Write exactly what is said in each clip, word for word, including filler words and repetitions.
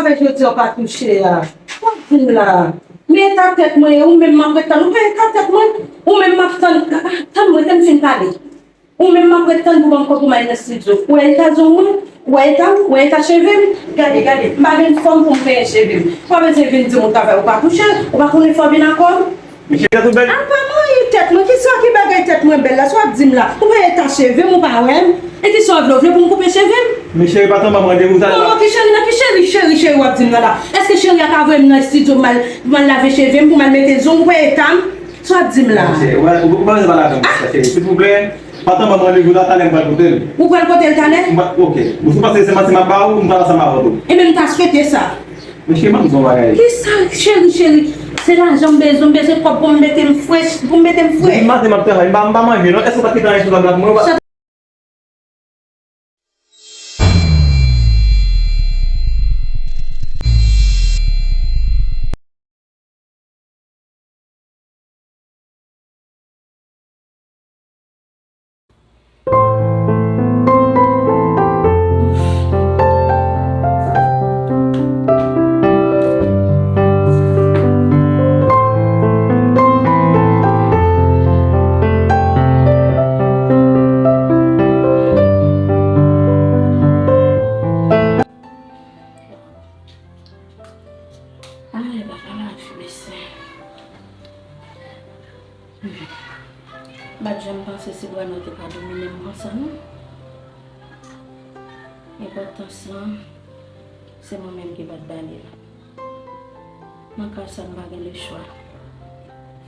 Travay jodi a w pa touche a. W ap di m la. Men eta tèt mwen ye, ou menm m ap ret tann. Ou wè eta tèt mwen? Ou menm m ap tann. Tann mwen, tann m fin pale. Ou menm m ap ret tann pou ban m kòb pou m al nan estidyo. Ou wè eta zong mwen? Ou wè eta m? Ou wè eta cheve m? Gade, gade, m pa gen fòm pou m penyen cheve m. Ou pa bezwen vin di m ou travay, ou pa touche l, ou pa konnen fò vin akò m. Men cheri, tèt ou bèl. A pa mari tèt mwen, kisa ki bagay tèt mwen bèl la? Sa w ap di m la? Ou wè eta cheve m, ou pa wè m? E kisa w vle? W vle pou m koupe cheve m? Men cheri, pa tann ban m randevou talè la. Kòman ki cheri nan ki cheri, cheri, cheri w ap di m nan la? Èske cheri a ka voye m nan estidyo pou m al, pou m al lave cheve m, pou m al mete zong, ou wè eta m? Sa w ap di m la? Cheri, ou pa bezwen pale avè m konsa, cheri. Silvouplè, pa tann ban m randevou la, talè m pral pote l. Ou pral pote l talè? M pa, oke. Ou si w panse se manti m ap ba ou, m pral ansanm avè w tou. Ebyen, m ta swete sa. Men cheri, ban m di w yon bagay. Kisa, cheri, cheri? Se lajan m bezwen, m bezwen kòb pou m mete m frèch, pou m mete m fre. Depi maten m ap travay, m pa, m pa manje non. Èske w pa t kite anyen sou tab la pou mwen? Ou pa Ay, papa lavi, mesye. M pa t janm panse si Brano te ka domine m konsa, non. Enpòtans lan, se mwen menm ki pa t ba li l. Nan ka sa, m pa gen lechwa.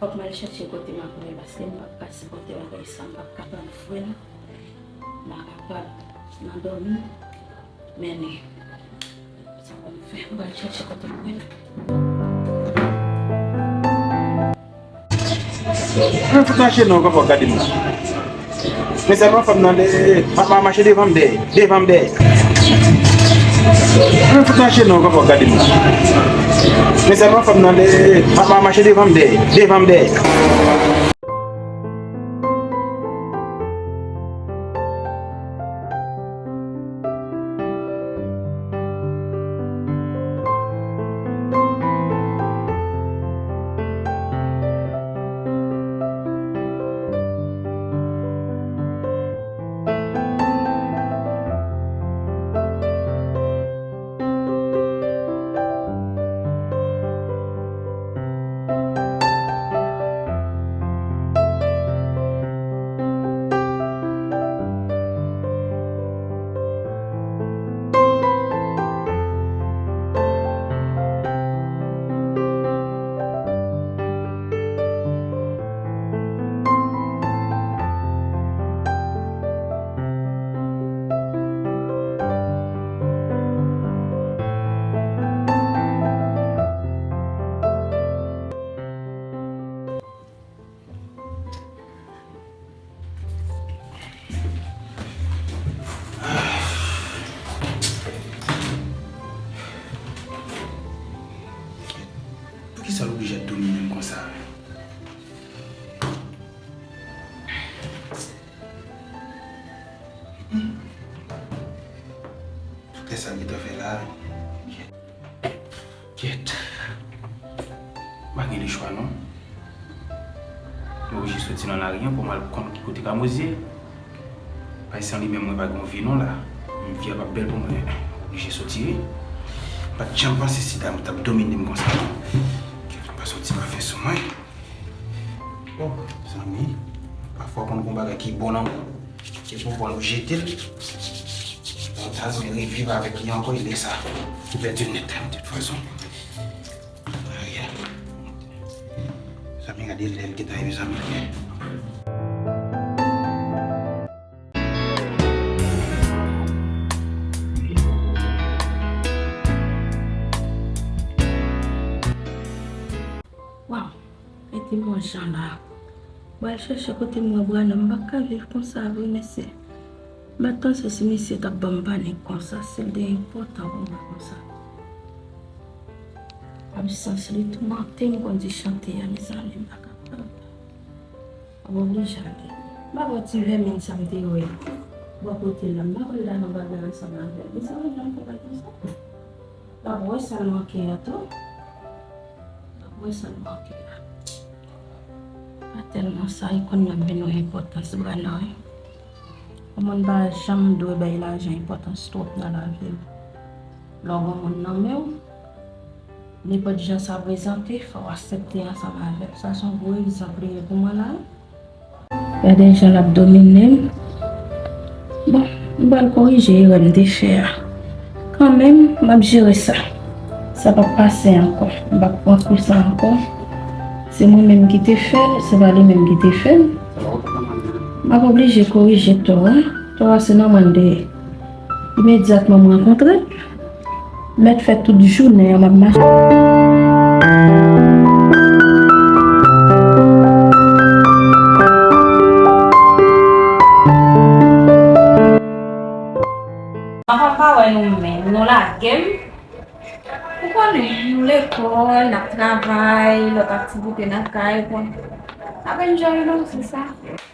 Fòk m al chèche kote m ap rete, paske m p ap ka sipòte bagay sa, m p ap kapab fre l, m pa kapab nan dòmi. Men li, sa pou m fè, m pral chèche kote m rele. Mwen fout mache non, kòman w gade m la? Men sèlman fanm nan de, m ap mache devan m dèyè, devan m dèyè. Mwen fout mache non, kòman w gade m la? Men sèlman fanm nan de, m ap mache devan m dèyè, devan m dèyè. Poukisa l oblije ap domine m konsa? Tout lè sa l gentan fè la. Kèt. M pa gen lechwa non. M oblije soti nan lari an pou m al konn ki kote Kamoz ye. Paske san li menm mwen pa gen vi non la. Menm vi a p ap bèl pou mwen. M oblije soti wi. M pa t janm panse sida t ap domine m konsa non. Kèt, m pa soti pa fè sou mwen. Oh, zanmi, pafwa w konn gen yon bagay ki bon nan men w, se pou w pran l ou jete l. Ou ta bezwen reviv avèk li ankò, e lè sa, ou pèdi l nèt, de tout fason. Aye. Zanmi, gade lè l gentan rive, zanmi. Waw, mete m yon jan la. Mwen al chèche kote m wè Brano, m pa ka viv konsa vre, mesye. M pa t panse si misye t ap ban m panik konsa, si l te enpòtan pou mwen konsa. Absans li toumante m, konn di chante a, mezanmi, m pa kapab. M oblije ale. M pa wè ti vèmin sa m te wè bò kote la. M pa konn ta nan bagay ansanm avè l. Mezanmi, jan m fè bagay sa. L ap wè sa l manke a tou. L ap wè sa l manke a. Pa tèlman sa, e konn l ap vin wè enpòtans bagay la, wi. Yon moun pa janm dwe bay lajan enpòtans twòp nan lavi l. Lè w gen yon moun nan men w, nenpòt jan sa prezante, fò w aksepte ansanm avè l. Sa se yon gwo egzanp li ye pou mwen la. Gade jan l ap domine m. Bon, m pral korije erè m te fè a. Kanmenm, m ap jere sa. Sa p ap pase ankò. M p ap pran kou sa ankò. Se mwen menm ki te fè l, se pa li menm ki te fè l. M ap oblije korije tò a. Tò a se nan mwen l te ye. Imedyatman m rankontre l, mèt fè tout jounen an m ap mache. Anfen, m pa wè nou menm, nou lage m. Ou konnen, nou lekòl, n ap travay, lòt aktivite nan kay, bon. N ap enjoy nou, se sa.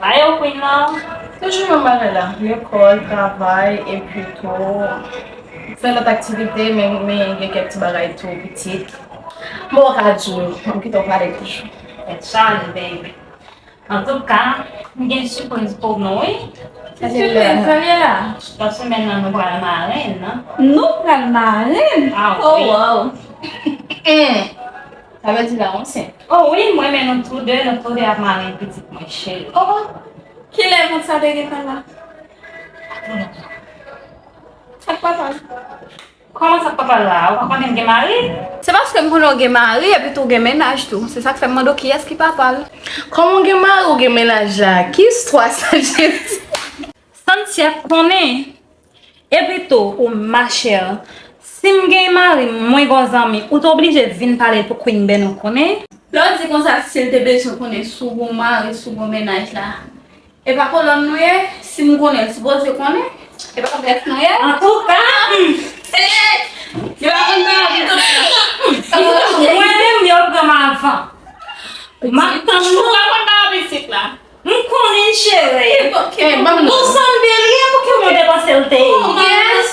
Ba yo Queen lan. Toujou menm bagay la. Lekòl, travay, epi tou fè lòt aktivite, men, men gen kèk ti bagay tou pitit. Bon, m pa ka di w, m kite w pale toujou. Tèt chaje, baby. Antouka, m gen sipriz pou nou, wi. Ki sipriz? Sa l ye la? Nan semèn nan, nou pral marenn, non? Nou pral marenn? Ah, oh, wi. Wow. Sa vle di la, w ansent? Oh wi, m renmen nou tou de, nou tou de ap marenn pitit mwen cheri. Oh, kilè kont sa te gentan la? Ak papa l. Kòman sa, papa l la? Ou pa konnen m gen mari? Se paske m konnen w gen mari, epi tou w gen mennaj tou. Se sa k fè m mande w kiyès ki papa l. Kòman w gen mari, w gen mennaj la? Ki istwa sa, Jezi? Santia konnen. Epi tou, ou machè, si m gen mari, mwen gen zanmi, ou t oblije vin pale l pou Queen Bee nou konnen. Lè w di konsa, si l te bezwen konnen si w gen mari, si w gen mennaj la. E pa kolòn nou ye, si m konnen, l sipoze konnen. E pa bèf nou ye. Antouka, hmm. Yo pa konn pa avè tout. Mwen menm, yo pran m avan. M ap tann nou. Yo pa konn pa avè pitit la. M konnen, cheri. Ok. Bon, sanble li ye, pou ki mwen te panse l te ye? Yes.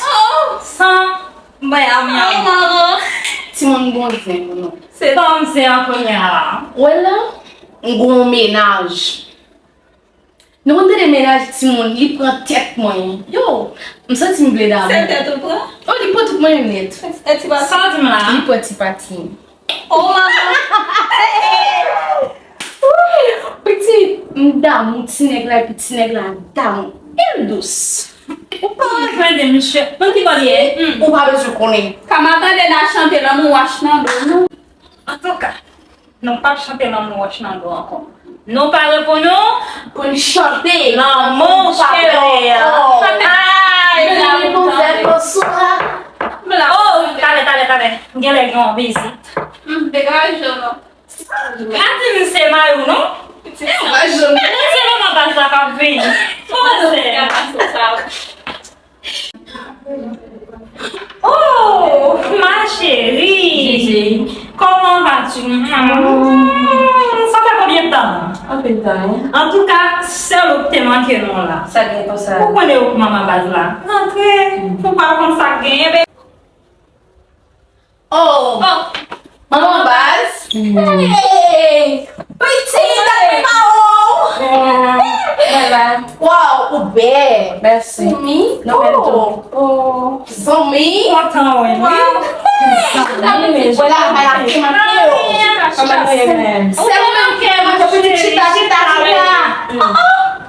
San bay amyan. Timoun bon zen pou nou. Se pa m se an kounye a la. Wè la, m gon mennaj. Nou konn tande mennaj timoun, li pran tèt mwen. Yo, m santi m vle damou. Se tèt ou pran? Oh, li pran tout mwen nèt. E ti pati? Sa w di m la? Li pran ti pati. Oh, manman. Pitit, m damou ti nèg la, epi ti nèg la damou. Il dous. Ou pa bezwen di m chè. Nan ki bò l ye? Ou pa bezwen konnen. Kama tande n a chante lanmou wach nan do nou. Antouka, nou p ap chante lanmou wòch nan do ankò. Nou pare pou nou? Pou n chante lanmou cheri a. Ay, mezanmi, bonjou, bonswa. Oh, talè, talè, talè. M genlè gen yon vizit. Hmm, degaje w non. Pa di m se mari w non. Pitit, se manman baz la k ap vini. Poze. Oh, ma chérie! Gigi. Comment vas-tu? Mm, ça fait combien de temps? Anpil tan, wi. Antouka, sèl ou k te manke nou la. Sa gen konsa? Ou konnen ou k manman baz la. Rantre, ou pa konn sa k genyen, baby. Oh! Oh! Manman baz. Hey! Pitit, gade mama w! Waw, ou bèl! Mèsi. Zanmi? Oh! Zanmi? Kontan wè nou. Zanmi, men wè la, wè la, ki manke yo. Kòman nou ye menm? Se ou menm ki manke pitit, chita, chita, chita.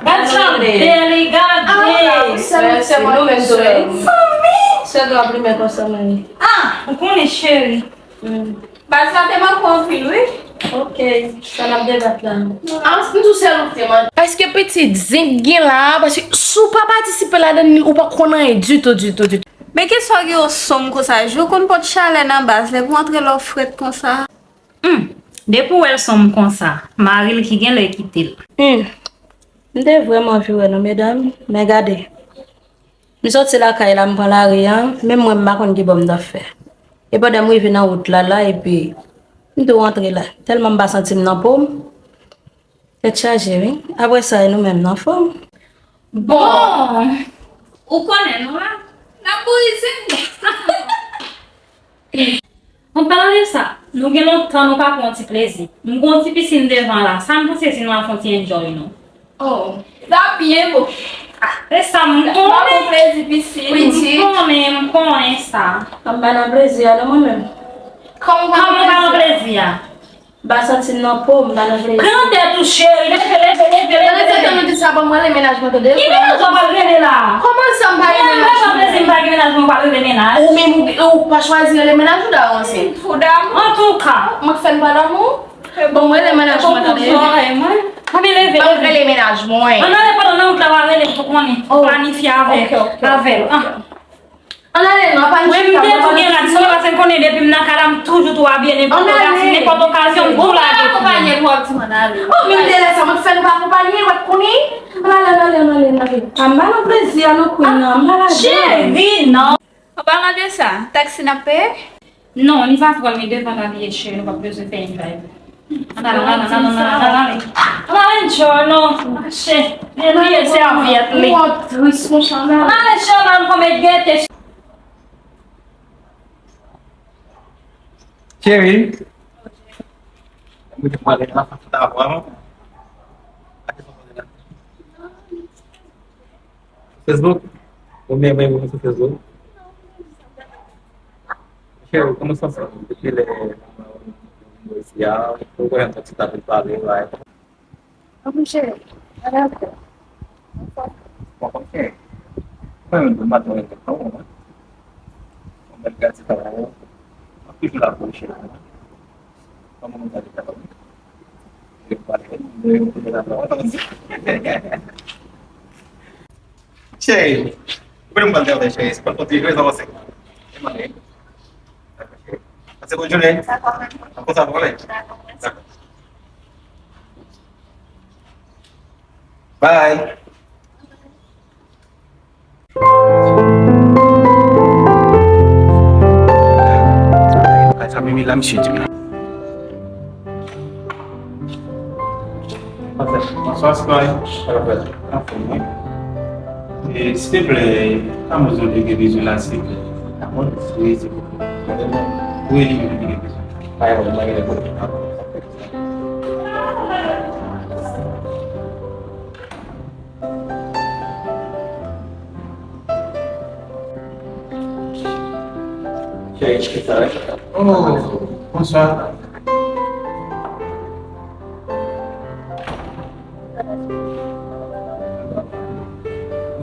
Gad jan bèl li, gade. Sèl, sèl nou menm tou. Zanmi! Sèl nou ap limen konsa menm. Ah, ou konnen cheri. Baz la te manke w anpil, wi. Ok, sa n ap debat la. Ah, m tou sèl ou te manke. Èske pitit zen k gen la a? Paske si w pa patisipe ladan li, ou pa konn anyen ditou, ditou, ditou. Men kisa w gen yon sonm konsa? Jou konn pot chalè nan baz, lè pou antre lè w frèt konsa. Hmm, depi w wè l sonm konsa, mari l ki genlè kite l. Hmm, m te vrèman anvi wè nou, medam, men gade. M soti lakay la, m pran lari a, menm mwen m pa konn ki bò m t ap fè. E pandan m rive nan wout la, la, epi m tou rantre la. Tèlman m pa santi m nan po m, tèt chaje, wi. Apre sa, e nou menm nan fòm. Bon, ou konnen nou la, n ap bourize. Nou gen lontan nou pa pran yon ti plezi. M gen yon ti pisin devan la. Sa m panse si nou al fè yon ti enjoy, non? Oh, sa byen bon. Ah, e sa m konnen. Ba bon plezi pisin. Wi, m konnen, m konnen sa. An ba nan plezi a, non, mwen menm. Kòman w pa nan plezi a? M pa santi m nan po, m pa nan plezi. Pran tèt ou, cheri. Leve, leve, leve, leve. Tande, se tan nou di sa, ban m rele mennaj mwen, tande. Ki mennaj w ap rele la? Kòman sa m pa gen mennaj mwen? Mwen, mwen, mwen, si m pa gen mennaj mwen, m pa rele mennaj. Ou menm, ou, ou pa chwazi rele mennaj ou, dawonse. Fou damou. Antouka. Mwen k fè n pa damou. Bon, mwen rele mennaj mwen, tande. Bon, bon, bon, mwen. Mwen, leve, leve. Ban m rele mennaj mwen. Ann ale pandan nan wout la, w a rele m pou konnen. Oh. Planifye avè, ok, ok, avè l. Ok, ok. Ann ale non, pa n chita. Mwen, m te tou gen rad sou mwen, paske m konnen depi m nan kay la, m toujou tou abiye, nenpòt okazyon, nenpòt okazyon, m tou lage pou mwen. Ou pa akonpaye l, w ap di m ann ale. Oh, men m te lè sa, mwen k fè nou pa akonpaye l, w ap konnen. Ann ale, ann ale, ann ale, ann ale. A, m pa nan plezi a non, Queen, non, m pa ladan. Cheri, non. An palan de sa, taksi n ap peye? Non, li pa twò lwen, devan n ap ye, cheri, nou p ap bezwen fè yon drive. Ann ale, ann ale, ann ale, ann ale, ann ale. Ann ale, Joe, non. Mache. Li bliye sèvyèt li. Ou ap tris, monchè, ann ale. Ann ale, Joe, ann fè met gete. Cheri. Mwen te pale la, sa ta vwa. Facebook? Ou menm, menm, menm sou Facebook? Cheri, kòman sa fè? Depi lè mwen isi a, ou wè yon ti tapit pale, la. Anpil cheri, ann al fè. Bon, ok. Mwen menm tou, m pa t wè yon kòman. Mwen gade sa, mwen toujou la pou cheri. Kòman mwen gade sa, mwen. Cheri, ou konnen m pral travay, cheri. Se pa kontinye, sa pase. E mande. Dakò, cheri. Pase bonn jounen. Dakò, mèsi. Dakò, sa pale. Dakò, mèsi. Dakò. Bye. Kay sa mimi la, misye di m la. Bonswa, Sky. Anfòm, wi. E, silteplè, Kamouz mwen te gen bezwen la, silteplè. Dakò, wi, silteplè. Wi, li mwen te gen bezwen. Pa gen pwoblèm, pa gen pwoblèm. Cheri, ki sa, wi? Oh, bonswa.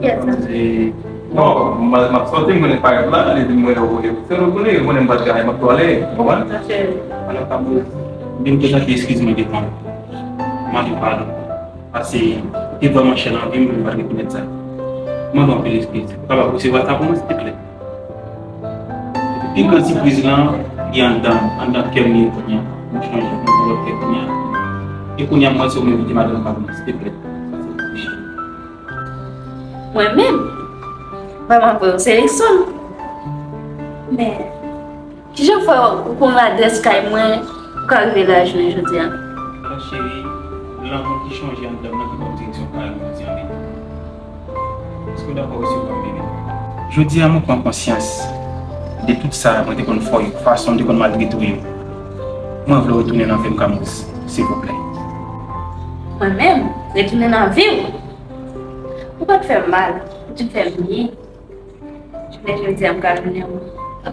Yes. E, non, m, m ap sòti, m konnen parèt la, li di m wè ou, se nou konnen, konnen m pa t ka, m ap twale, ou konprann? Alò, Kamouz, vin prezante eskiz mwen devan w. Mande padon. Paske te vrèman chè nan vi m, m pa t rekonèt sa. Mande w anpil eskiz. Ou kapab resevwa sa pou mwen, silteplè? Pi gran sipriz lan, li anndan, anndan kè m li ye kounye a. Mwen chanje, mwen gen lòt kè kounye a. E kounye a, mwen se ou menm ki te madanm pa mwen, silteplè. Sa se pou cheri. Mwen menm? Vrèman vre, ou se Erikson. Men, kijan fè ou konn ladrès kay mwen, ou ka rive la jounen jodi a? Alò, cheri, lanmou ki chanje anndan m nan ki ban m direksyon kay ou jodi a, wi. Èske w dakò resevwa m, bebe? Jodi a, mwen pran konsyans de tout sa mwen te konn fè w yo, fason m te konn maltrete w yo. Mwen vle w retounen nan vi m, Kamouz, silvouplè. Mwen menm, retounen nan vi w? Ou pa t fè m mal, ou te fè m byen. Jounen jodi a, m ka tounen w. Sa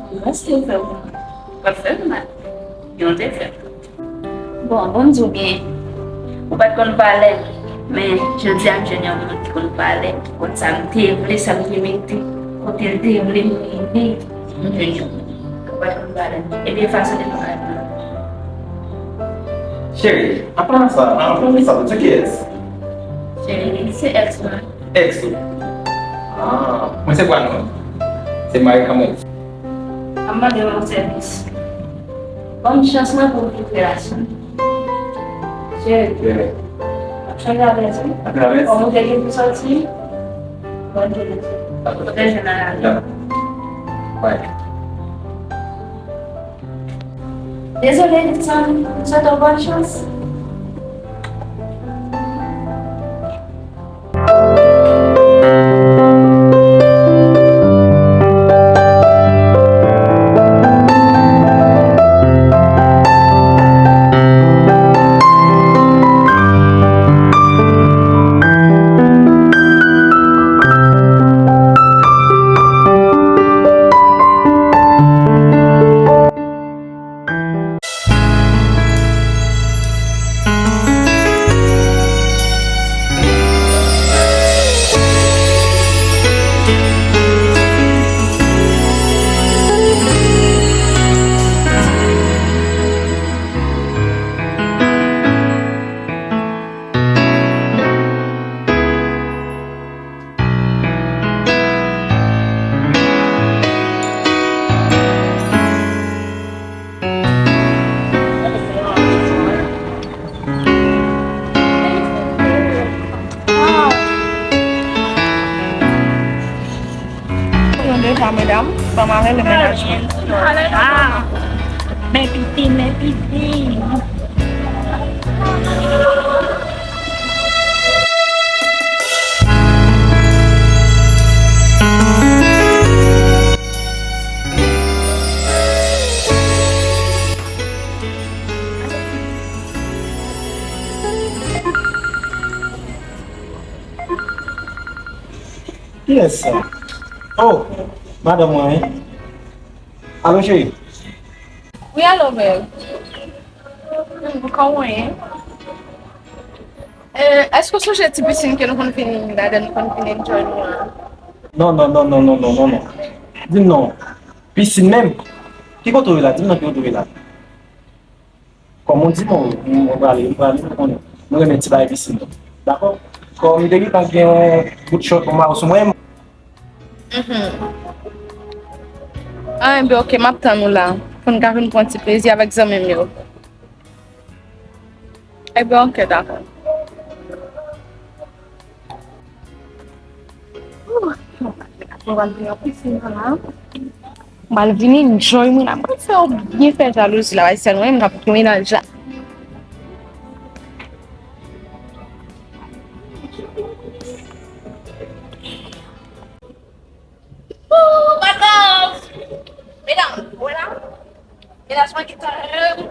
m panse w fè pou mwen. Ou pa t fè m mal. Yon te fè m. Bon, pou m di w byen, ou pa t konn valè m, men jodi a m jwenn yon moun ki konn valè m, ki konn sa m te vle, sa m te mete, kote l te vle m rive, m jwenn yon moun. Ou pa t konn valè m. Ebyen, fason de konn valè m. Cheri, apa sa, apa sa, se kiyès? Cheri, se èks mwen. Èks ou? Ah, mwen se Brandon. Se mari Kamouz. Ap mande w yon sèvis. Ban m chans mwen pou m vin relasyon. Cheri, ap chanje avè ti. Ap travèse. Kòm ou te gen pou sòti, ban m te gen. Dakò. Pwoteje nan lavi. Dakò. Bye. Dezole, Nixon. M swete w bòn chans. Deja, medam, ban m ale le mennaj mwen. Ah, men pisin, men pisin. Kiyès sa? Oh, madanm mwen, wi. Alo, cheri. Wi, alo, bèl. Hmm, kòman w ye? Eh, èske w sonje ti pisin ke nou konn vin ladan, nou konn vin enjoy nou an? Non, non, non, non, non, non, non, non. Di m non. Pisin menm? Ki kote w ye la? Di m non, ki kote w ye la? Kòm ou di m, mwen prale, mwen prale, mwen konnen. Mwen renmen ti bagay pisin yo. Dakò? Kòm m te gentan gen yon bout chòt mwen sou mwen. Mhm. Ah, enben, oke, m ap tann ou la. Pou n ka vin pran ti plezi avèk zanmi m yo. Enben, oke, dakò. Mwen pral vin nan pisin nan la. Mwen pral vin enjoy mwen la. Mwen fè w byen fè jalouzi la, Ayisyèn, mwen menm k ap gen mennaj la. Ooh, my love! Medam, wè la? Mennaj mwen gentan,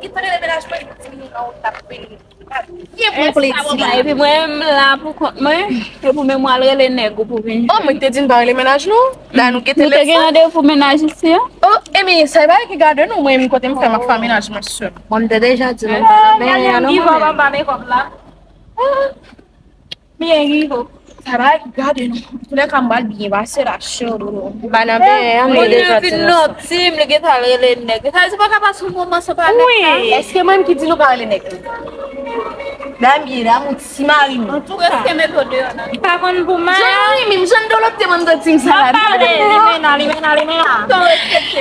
gentan rele mennaj mwen, li di m nan wout l ap vini. Byen pran plezi la. Epi mwen menm la pou kont mwen, epi mwen mwen al rele nèg ou pou vin. Oh, mwen te di n pa rele mennaj nou. La nou gen telefòn. Nou te gen randevou mennaj isi a? Oh, Emi, sa e bagay ki gade nou, mwen menm kote m fè m ap fè mennaj mwen sèl. Bon, m te deja di nou pa nan benyen an non mwen menm. Byen rive. Sa va gade nou. Toulèka m pral byen pase la, cheri. M pa nan benyen an, m deja di nou sa. Moun nan vin nan tim, li gentan rele nèg. Sa vle di pa ka pase yon moman san pa nèg la. Èske mwen menm ki di nou pa rele nèg? Dam byen, dam yon ti mari nou. Antouka. Preske met ou deyò nan. M pa konn pou Maya. Jan nou renmen m, jan Dolo te mande tim sa la. M pa pale, limena, limena, limena. Ton respekte.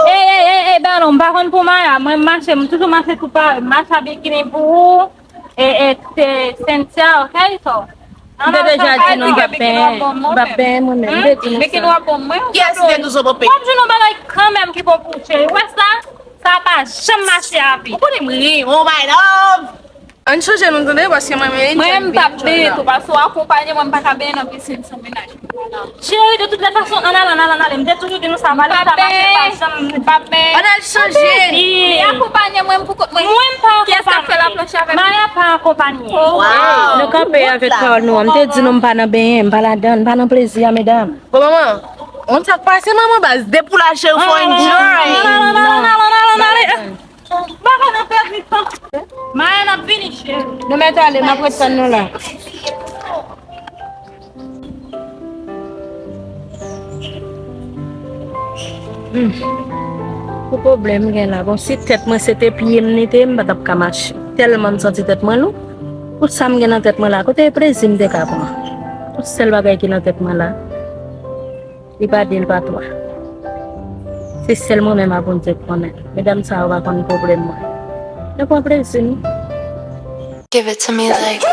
Ey, ey, ey, ey, balon, m pa konn pou Maya. Mwen m mache, m toujou mache tou pare. M mache a bikini pou ou. E, e, se Cynthia, ok, so. M te deja di nou m p ap benyen, m p ap benyen mwen menm, m te di nou sa. Bikini w ap bon mwen, ou kiyès ki te di w sa w p ap benyen? M ap di nou bagay kanmenm ki bon pou cheri. Ou wè sa? Sa pa janm mache avè. Ou konnen m ri, oh my love. Ann chanje nou tande, paske mwen menm. Mwen menm m p ap benyen tou, paske w akonpanye mwen, m pa ka benyen nan pisin san mennaj. Cheri, de tout lè fason, ann ale, ann ale, ann ale. M te toujou di nou sa, valiz sa mache pa janm. M p ap benyen. Ann al chanje. Li akonpanye mwen pou kont mwen. Mwen m pa akonpanye. Kiyès k ap fè laplanche avè m? Maya pa akonpanye. Nou kanpe avèk pawòl nou an. M te di nou m pa nan benyen, m pa ladan, m pa nan plezi a, medam. Bon, manman, on sa k pase, manman, baz, depoulaje ou fò enjoy. Ann ale, ann ale, ann ale, ann ale. Bagay nan pèdi tan. Maya n ap vini, cheri. Nou mèt ale, m ap ret tann nou la. Hmm. Ki pwoblèm gen la? Bon, si tèt mwen se te pye m li te ye, m pa t ap ka mache. Tèlman m santi tèt mwen lou. Tout sa m gen nan tèt mwen la, kote plezi m te ka pran? Tout sèl bagay ki nan tèt mwen la. Li pa de, li pa twa. Se sèl mwen menm a Bondye k konnen. Medam sa yo pa konn pwoblèm mwen. Yo pran plezi nou. Give it to me like.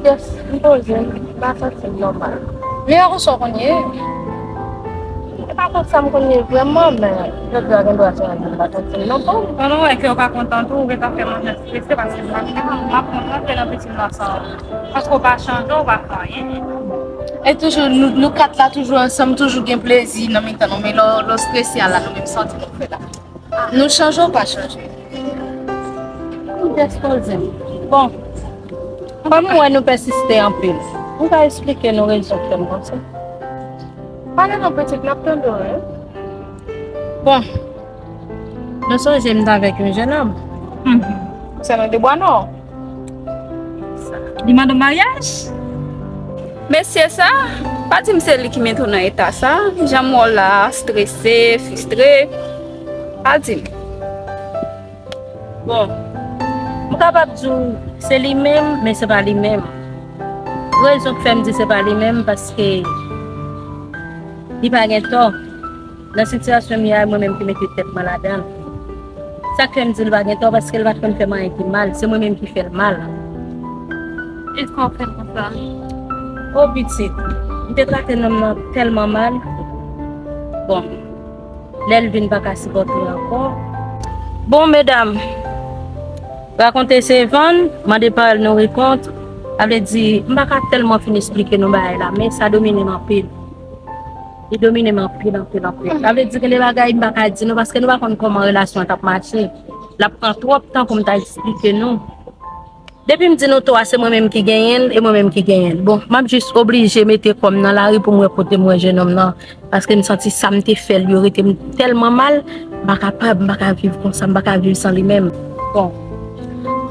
Yes, m poze, m pa santi m nòmal. Men yon sa w konn ye? E pa kont sa m konn ye vrèman, men jodi a gen dwa se yon jou m pa santi m nòmal. Pandan w wè ke w pa kontan tou, ou gentan fè mwen strese paske m ap, m ap kontan ke nan pitit nwa sa. Paske w pa chanje, w pa fè anyen. E toujou, nou, nou kat la toujou ansanm, toujou gen plezi nan mitan nou, men lè, lè w strese a la, nou menm santi nou fè la. Nou chanje ou pa chanje? Ou dispoze. Bon, kòm m wè nou pèsiste anpil, ou ka esplike nou rezon k fè m konsa? Pale non pitit, n ap tande w, wi. Bon, nou sonje m t avèk yon jennonm. Mhm. Se nan Debwa Nò. Li mande w maryaj? Mesye sa, pa di m se li ki mete w nan eta sa. Jan m wè w la, strese, fristre. Pa di m. Bon, m kapab di w se li menm, men se pa li menm. Rezon k fè m di se pa li menm, paske li pa gen tò. Nan sitiyasyon m ye a, mwen menm ki mete tèt mwen ladan l. Sa k fè m di l pa gen tò, paske l pa t konn fè m anyen ki mal, se mwen menm ki fè l mal. E sa w fè l konsa? O pitit, m te trate nonm nan tèlman mal. Bon, lè l vin pa ka sipòte ankò. Bon, medam, rakonte se vann, mande pawòl nouri kont. Sa vle di, m pa ka tèlman fin esplike nou bagay la, men sa domine m anpil. Li domine m anpil, anpil, anpil. Sa vle di gen de bagay m pa ka di nou, paske nou pa konn kòman relasyon an t ap mache. L ap pran twòp tan pou m ta eksplike nou. Depi m di nou tò a, se mwen menm ki genyen l, e mwen menm ki genyen l. Bon, m ap jis oblije mete kò m nan lari pou m wè kote m wè jennonm nan. Paske m santi sa m te fè l yo rete m tèlman mal, m pa kapab, m pa ka viv konsa, m pa ka viv san li menm. Bon.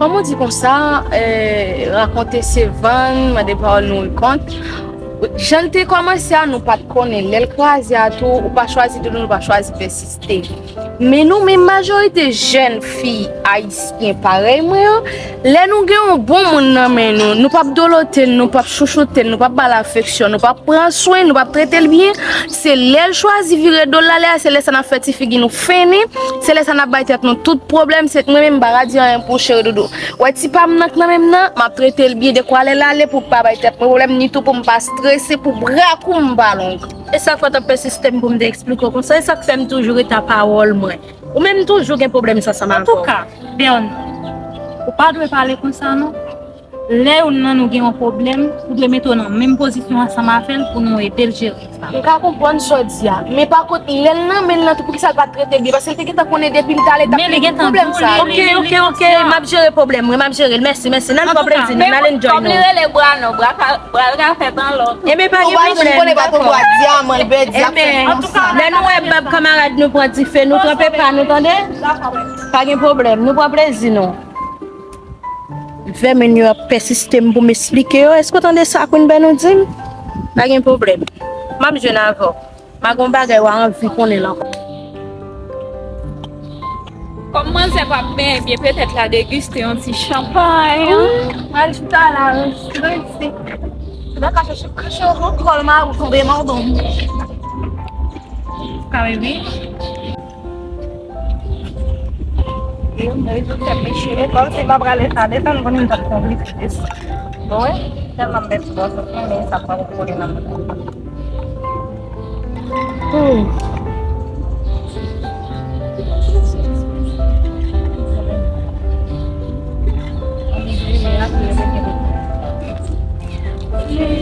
Kòman w di konsa, eh, rakonte se vann, mande pawòl nouri kont. Jan l te kòmanse a, nou pa t konnen. Lè l kraze a tou, ou pa chwazi doudou, ou pa chwazi pèsiste. Men nou menm majorite jèn fi ayisyen parèy mwen an, lè nou gen yon bon moun nan men nou, nou p ap dolote l, nou p ap chouchoute l, nou p ap ba l afeksyon, nou p ap pran swen, nou p ap trete l byen. Se lè l chwazi vire do l ale a, se lè sa n ap fè ti figi nou fennen, se lè sa n ap bay tèt nou tout pwoblèm. Se mwen menm m pa ka di anyen pou cheri doudou. Wè ti pa m nan k nan men m nan, m ap trete l byen dekwa lè l ale pou pa bay tèt mwen pwoblèm, ni tou pou m pa strese, pou bra kou m pa long. E sa k fè w t ap pèsiste m pou m te eksplike w konsa, e sa k fè m toujou rete a pawòl mwen. Ou menm toujou gen pwoblèm sa ansanm avè w. Antouka, Bernard, ou pa dwe pale konsa non. Lè youn nan nou gen yon pwoblèm, ou dwe mete w nan menm pozisyon ansanm avè l pou nou ede l jere sa. M ka konprann sa w di a, men pa kont lè l nan men l nan tou, poukisa l pa t trete l byen? Paske l te gentan konnen depi m t ale t ap gen pwoblèm sa. Ok, ok, ok, m ap jere pwoblèm mwen, m ap jere l. Mèsi, mèsi. N al pran plezi nou, n al enjoy nou. Kòm li rele Bra non, Bra ka, Bra ka fè tan lòt. Enben, pa gen pwoblèm, dakò. Enben, lè nou wè bab kanmarad nou pran dife, nou tranpe pa nou, tande? Pa gen pwoblèm, nou pran plezi nou. Vèmin yo ap pèsiste m pou m esplike yo. Èske w tande sa Queen Bernard di m? Pa gen pwoblèm. M ap jwenn avè w. M a gen yon bagay w a anvi konnen l ankò. Kòm manzè p ap benyen pye, petèt l a degiste yon ti chanpay. Wi, m al chita la, strese. Ou ta ka chèche kache w nan kò l, mari w tonbe mòdon. Ka reve. Yo, mwen rezoud tèt mesye. E kòmsi m pa prale sa desann, konnen m t ap konplike desann. Bon, wi, tèlman m pèdi bòs, men sa pran konnen nan mwen. Hmm.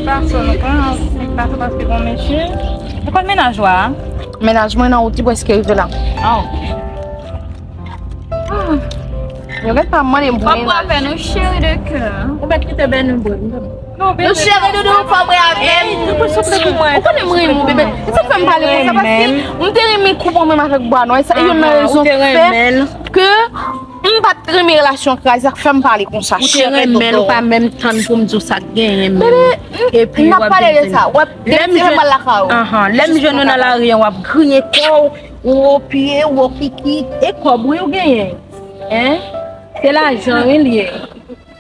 Pase nou pran, pase paske bon mesye. Ou konn mennaj ou a? Mennaj mwen nan wout, li prèske rive la. Ah, ok. Ah. Yo gen tan mande m pou mennaj. Papa fè nou cheri de kè. Ou mèt kite bèl nou bon. Nou cheri doudou, fò mwen avè l. Ou konnen mwen renmen w, bebe. Se sa k fè m pale konsa, paske m te renmen koup ou menm avèk bwa nwa. E sa, youn nan rezon k fè ke m pa t renmen relasyon kraze, sa k fè m pale konsa. Ou te renmen l, ou pa menm tann pou m di w sa k genyen menm. Bebe, n ap pale de sa. W ap depi se mal lakay ou. Lè m jwenn ou nan lari an, w ap griyen kò w, ou wo pye, ou wo kiki, e kòb wi ou genyen. Hein? Se lajan wi l ye.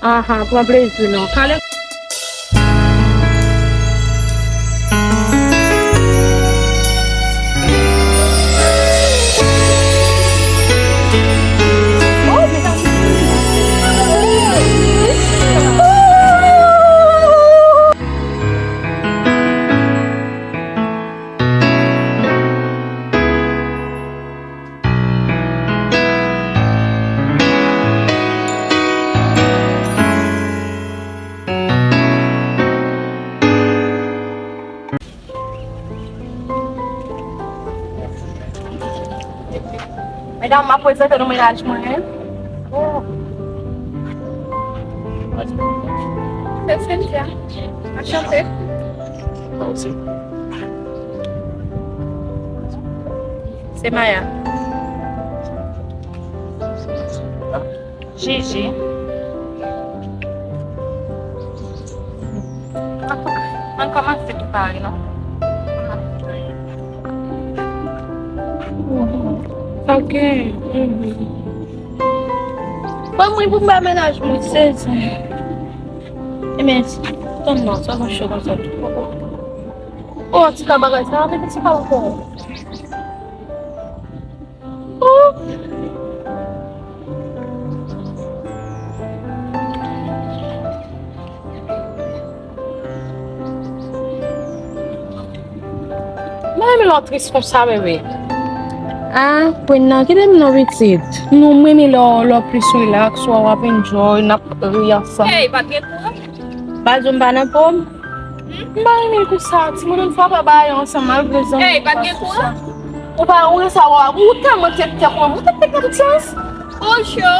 Anhan, pran plezi non. Kale. Medam, m ap prezante nou mennaj mwen. Oh. Se Cynthia. Anchante. Mwen osi. Se Maya. Jiji. Antouka, ann Kòmanse prepare non. Ok. Ban mwen pou m bay mennaj mwen sezi. Ebyen, tann non, sa mwen cho konsa tou. Oh, ti ka bagay sa, men ti ka ankò. Oh. Mwen renmen lè w tris konsa, bebe. Ah, Queen nan, kite m non pitit. Non, mwen renmen lè w, lè w plis relax, w ap enjoy, n ap ri ansanm. Hey, pa t gen kouran? Bazou m pa nan po m. M pa renmen l konsa. Timoun, ann frape bagay yo ansanm, malgre zanmi. Hey, pa t gen kouran? Ou pa wè sa, w ap, ou tèlman tèktèk, ou tèktèk nan tout sans. Ou cho.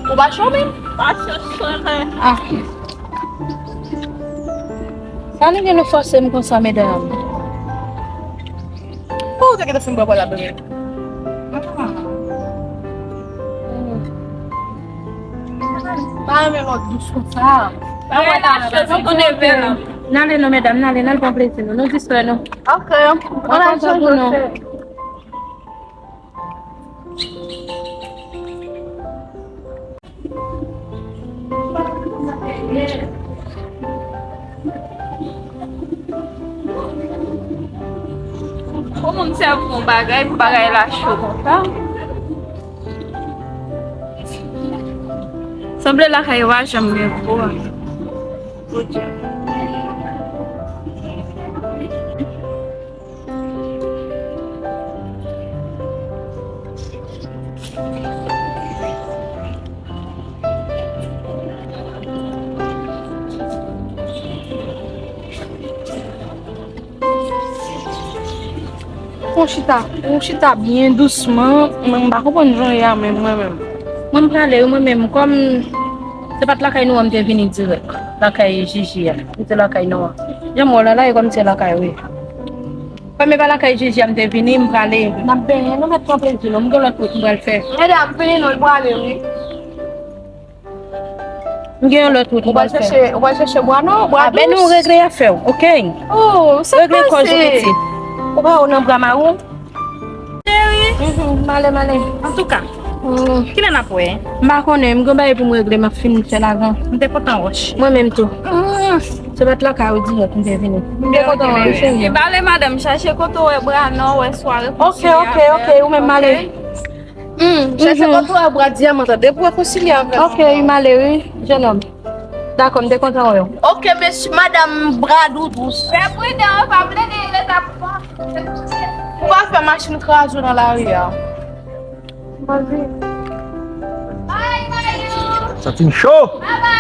Ou pa cho menm? Pa cho, cho, cho. Ah. Sa nou gen nou fòse m konsa, medam? Ou te gentan fin bwè bwè la, bebe. Pa renmen lòt dous konsa. Pa wè la, chans, nou konnen vè la. N ale non, medam, n ale, n al pran plezi nou. Nou distrè nou. Ok. Mwen kontan pou nou. Pou moun sèvi yon bagay, pou bagay la cho konsa. Sanble lakay yo pa janm gen kouran. Bondye. Ou chita, ou chita byen dousman, mwen m pa konprann jan w ye a menm, mwen menm. Mwen m prale wi, mwen menm, kòm se pa t lakay nou an m te vini dirèk, lakay Jiji a, m te lakay nou an. Jan m wè w la, la e kòm se lakay wi. Kòm e pa lakay Jiji a m te vini, m prale. N ap benyen, nou mèt pran plezi nou, m gen lòt wout m pral fè. Medam, vini non, l prale wi. M gen yon lòt wout m pral fè. Ou pral chèche, ou pral chèche bwa non, bwa dous. Ah, ben nou regle afè w, ok? Oh, sa k pase? Regle kòz ou pitit. Ou pa ou nan bra mari w? Cheri. Mhm, m ale, m ale. Antouka, kilè n ap wè? M pa konnen, m gen bagay pou m regle, m ap fin fè lajan. M te kontan wè w. Mwen menm tou. Se pa t lakay ou dirèk m te vini. M te kontan wè w, cheri. E ba ale madanm chache kote w wè bra non, wè sware. Ok, ok, ok, ou menm m ale. Hmm, chèche kote w wè bra dyaman, tande, pou rekonsilye avè l. Ok, m ale wi, jennonm. Dakò, m te kontan wè w. Ok, mèsi, madanm bra doudous. Fè pridan, pa plede rete ap. Ou pa fè machin kraze w nan lari a. Bye, bye. Sa fin cho. Bye, bye.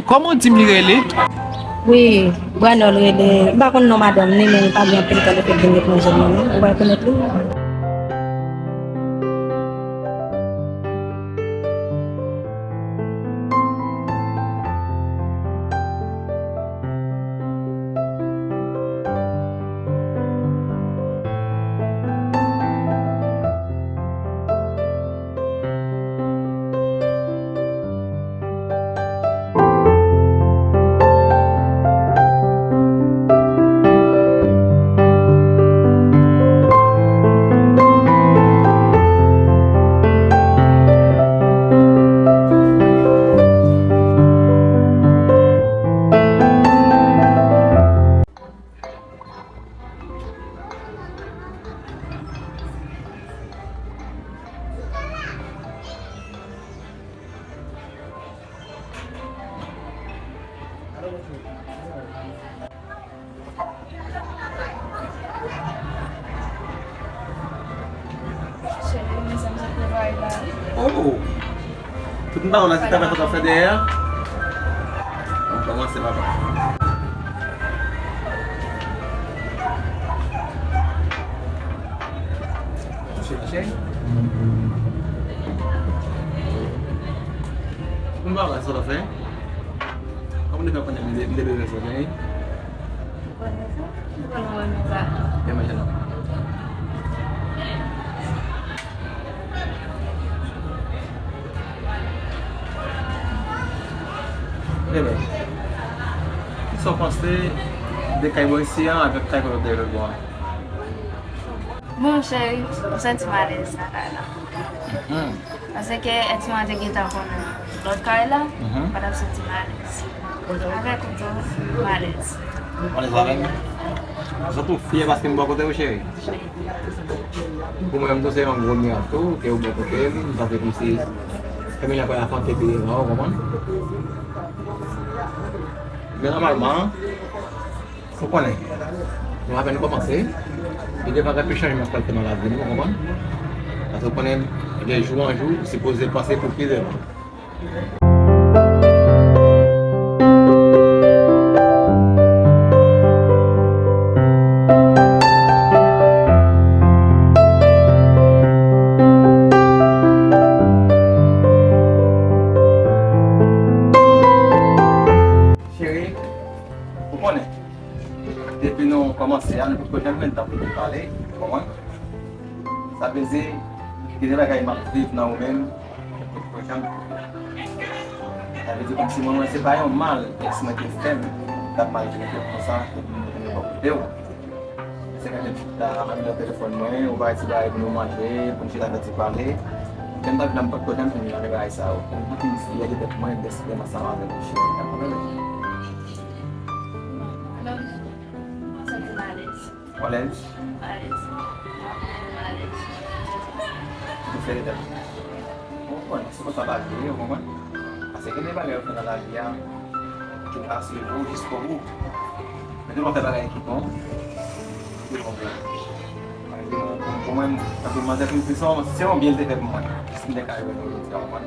Kòman w di m li rele? Wi, Branol rele. M pa konn non madanm ni, men li pa gen anpil tan li fèk vin etranje non. Ou pa rekonèt li? Oh! Tout moun pa wè la se travay sa w ap fè dèyè a? Bon, kòmanse papa. Touche la chèy. Tout moun pa wè sa w ap fè? Kòman nou fè konnen m de bezwen sa w genyen? Ou konnen sa? Ou konnen w renmen sa? Byen manje non. Ebyen, kisa w panse de kay bò isi an avèk kay kote w te lòt bò an? Bon, cheri, m santi m alèz nan kay la. Mhm. Paske èks mwen an te gentan konnen lòt kay la, mhm, m pa t ap santi m alèz. Avèk ou tou, m alèz. Ou alèz avè m? Sa tou fyè paske m bò kote w, cheri. Pou mwen menm tou, se yon gwo mirak tou, ke ou bò kote m, sa se kòmsi fanmi lan pa afante pi devan, ou konprann? Men nòmalman, ou konnen, nou apèn kòmanse, e devan gen plis chanjman k pral fèt nan lavi nou, ou konprann? Paske ou konnen, de jou an jou, ou sipoze panse pou pi devan. Cheri, ou konnen, depi nou kòmanse a, nou potko janm jwenn tan pou nou pale, ou konprann? Sa vle di, gen de bagay m ap viv nan ou menm, ou potko janm. Sa vle di kòmsi mwen, mwen se pa yon mal èks mwen te fè m, m t ap maltrete w konsa, epi m retoune bò kote w. Se gade m chita, m ap nan telefòn mwen, ou bay ti bagay pou nou manje, pou n chita fè ti pale. Menm tan m potko janm fin gade bagay sa yo. Mwen vin fyè de tèt mwen, dèske m ansanm avèk ou, cheri, n ap pale. Santi m alèz. Ou alèz? Alèz. Alèz. Ou fyè de tèt ou? Ou konprann, se konsa bagay yo ye, ou konprann? Paske gen de bagay ou fè nan lavi a, ki ka swiv ou jiskobou. Men tou lè w fè bagay ki bon, ki bon pou ou. Pou, pou mwen, tankou manzè, se, se, se yon byen l te fè pou mwen. Si m te ka jwenn ou jodi a, ou konprann?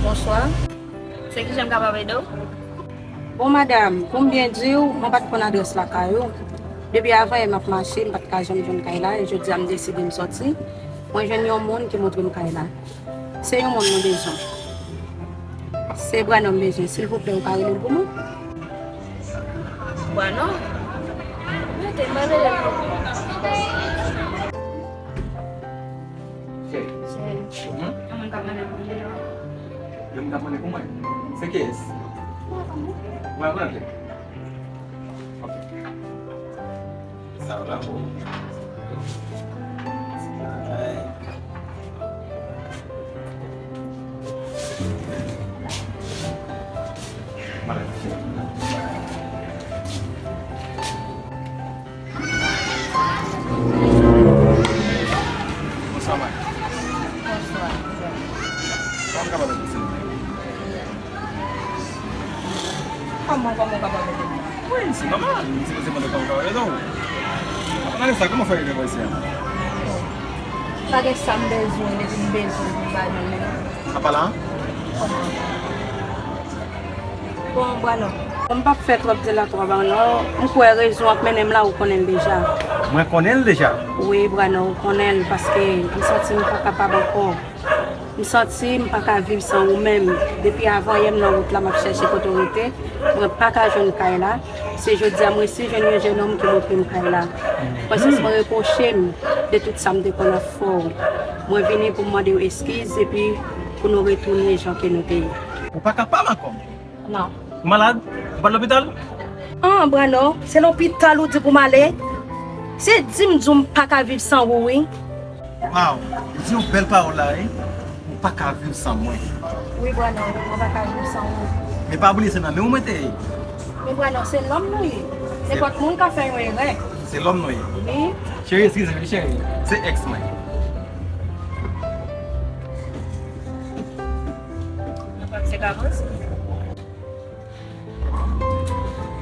Bonswa. Se kijan m kapab ede w? Bon, madanm, pou m byen di w, mwen pa t konn adrès lakay ou. Depi avan yè m ap mache, m pa t ka janm jwenn kay la, e jodi a m deside m sòti. Mwen jwenn yon moun ki montre m kay la. Se yon moun mwen bezwen. Se Branò m bezwen. Silvouplè, ou ka rele l pou mwen? Branò? Mete, m pral rele l pou ou. Cheri. Cheri. Mhm. Yon moun k ap mande pou mwen. Yon moun k ap mande pou mwen? Se kiyès? Mwen, mwen, mwen. Ok. Sa w la pou. Bonswa, Mike. Bonswa. Kòman m kapab ede w, silvouplè? Kòman, kòman w kapab ede m? Wi, se nòmal. M sipoze mande kòman m kapab ede w. Avan n ale sa, kòman w fè rive bò isi a? Pa gen sa m bezwen, depi m bezwen pou m ba nou menm. Apa la? Kòman? Bon, Brano, m p ap fè twòp dilatwa, Brano. M kwè rezon w ap mennen m la, ou konnen l deja. Mwen konnen l deja? Wi, Brano, ou konnen l, paske m santi m pa kapab ankò. M santi m pa ka viv san ou menm. Depi avan yè m nan wout la, m ap chèche kote w rete. Mwen pa ka jwenn kay la. Se jodi a m resi jwenn yon jennonm ki montre m kay la. Konsyans mwen repwoche m de tout sa m te konn ap fè w. Mwen vini pou m mande w eskiz epi pou nou retounen jan ke nou te ye. Ou pa kapab ankò. Non. Ou malad? Ou pa al lopital? An, Brano, se lopital ou di pou m ale? Se di m di w m pa ka viv san ou, wi. Waw, ou di yon bèl pawòl la, wi. Ou pa ka viv san mwen. Wi, Brano, mwen pa ka viv san ou. Men pa bliye se nan men w mwen te ye. Men Brano, se lòm nou ye. Nenpòt moun ka fè yon erè. Se lòm nou ye. Wi. Cheri, eskize m, cheri. Se èks mwen. Nou pa se ka avanse.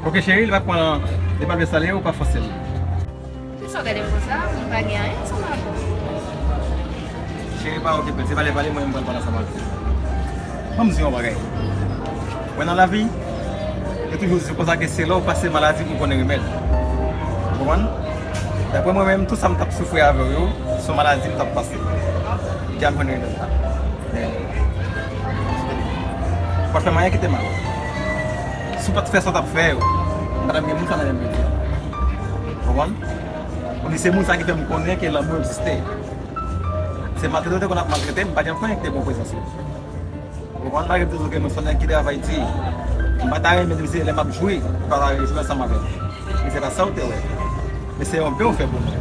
Ok, cheri, li pa pran, li pa vle salye ou pa fòse l. Poukisa w gade m konsa? Mwen pa gen anyen ansanm avè w. Cheri, pa okipe l. Se pale, pale, mwen menm pral pale ansanm avè l. Ban m di w yon bagay. Wè nan lavi, yo toujou di konsa ke se lè w pase maladi pou w konnen remèd. Ou konprann? Daprè mwen menm, tout sa m t ap soufri avè w yo, se yon maladi m t ap pase. Ki a m jwenn remèd la. Men, ou pa t fè m anyen ki te mal. Si w pa t fè sa w t ap fè yo, m pa t ap gen moun sa nan men m jodi a. Ou konprann? Kounye se moun sa ki fè m konnen ke lanmou egziste. Se maltrete w te konn ap maltrete m, m pa janm fè anyen ki te bon prezans ou. Ou konprann? Malgre m toujou gen yon sònnen ki travay di, m pa ta renmen di se lè m ap jwi, ou pa ta rejwi ansanm avè m. Men se pa sa w te wè. Men se yon byen w fè pou mwen.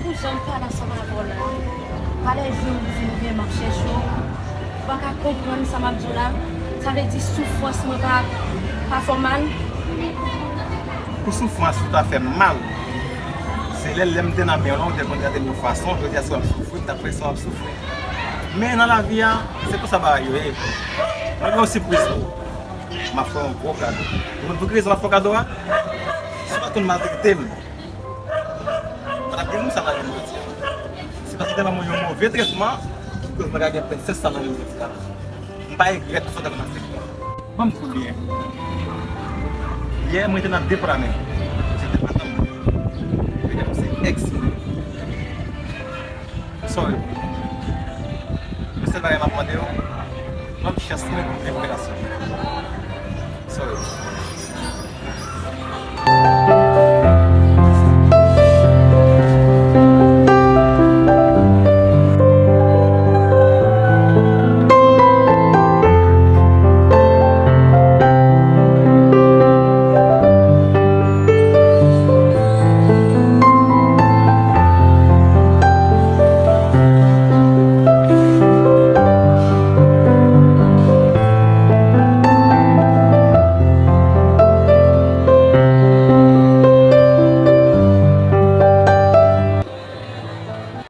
Pou jan m pale ansanm avè w la, valè jou m di w oubyen m ap chèche w, ou pa ka konprann sa m ap di w la. Sa vle di soufrans mwen pa, pa fè w mal? Pou soufrans ou ta fè m mal, se lè, lè m te nan men w lan, ou te konn trete m yon fason, jodi a si w ap soufri, m t ap prese w ap soufri. Men nan lavi a, se konsa bagay yo ye. Mwen gen yon sipriz pou ou. M ap fè w yon gwo kado. Ou konn pou ki rezon m ap fè w kado a? Si w pa t konn maltrete m, pa t ap gen moun sa nan men m jodi a. Se paske w te ban mwen yon move tretman ki koz mwen ka gen prensès sa nan men m jodi a. M pa regrèt tout sa w te konn ap fè pou mwen. Ban m di w byen. Yè, mwen te nan de pla men. Se te madanm mwen. Li te se èks mwen. Sorry. Men sèl bagay m ap mande w, ban m chans mwen pou m viv relasyon. Sorry.